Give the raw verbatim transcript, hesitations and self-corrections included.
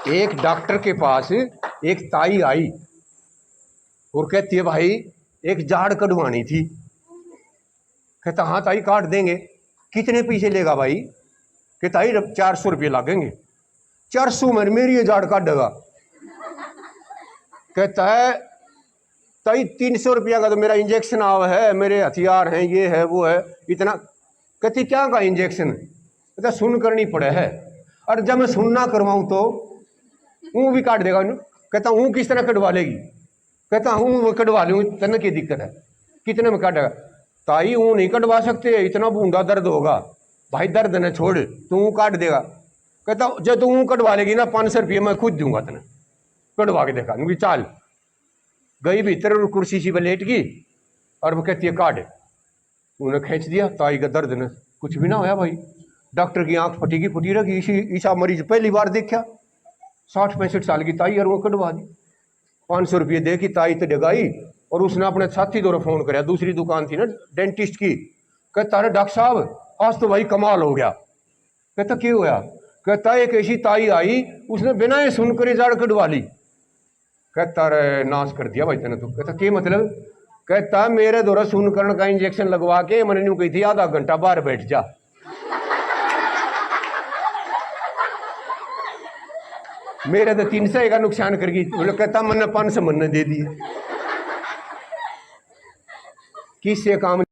एक डॉक्टर के पास एक ताई आई और कहती है, "भाई, एक जाड़ कढ़वानी थी।" कहता, "हाँ ताई, काट देंगे।" "कितने पैसे लेगा भाई?" कहता, "ताई, चार सौ रुपये लागेंगे।" "चार सौ में मेरी ये जाड़ काटेगा?" कहता है, "ताई, तीन सौ रुपया का तो मेरा इंजेक्शन आव है, मेरे हथियार हैं, ये है, वो है, इतना।" कहती, "क्या का इंजेक्शन?" कहता, "सुन करनी पड़े है, और जब मैं सुन ना करवाऊं तो वो भी काट देगा।" कहता, "वो किस तरह कटवा लेगी?" कहता, "हूँ वो कटवा लूँ, तन्ने की दिक्कत है, कितने में काटेगा?" "ताई, वो नहीं कटवा सकते, इतना भूंडा दर्द होगा।" "भाई, दर्द ने छोड़, तू काट देगा।" कहता, "जब तू कटवा लेगी ना, पाँच सौ रुपये मैं खुद दूंगा तन्ने, कटवा के देखा।" नुकी चाल गई भीतर और कुर्सी सी पे लेट गई और वो कहती है, "काट।" उन्हें खींच दिया, ताई का दर्द ने कुछ भी ना होया भाई। डॉक्टर की आंख फटी की फटी रह गई। इसी, ऐसा मरीज पहली बार देखा, साठ पैंसठ साल की ताई, और वो कटवा दी। पाँच सौ रुपये दे की ताई तो डगाई, और उसने अपने साथी दौरे फोन करया, दूसरी दुकान थी ना डेंटिस्ट की, कहता, "अरे डॉक्टर साहब, आज तो भाई कमाल हो गया।" कहता, "क्या होया?" कहता, "एक ऐसी ताई आई, उसने बिना ही सुन करे जाड़ कटवा ली।" कहता, "अरे नाश कर दिया भाई तने तो।" कहता, "के मतलब?" कहता, "मेरे दौरे सुन करण का इंजेक्शन लगवा के मैंने न्यू कही थी, आधा घंटा बाहर बैठ जा।" मेरे तो तीन सौ का नुकसान कर गई। बोले, कहता, "मन्ने पाँच सौ मन्ने दे दिए।" किससे काम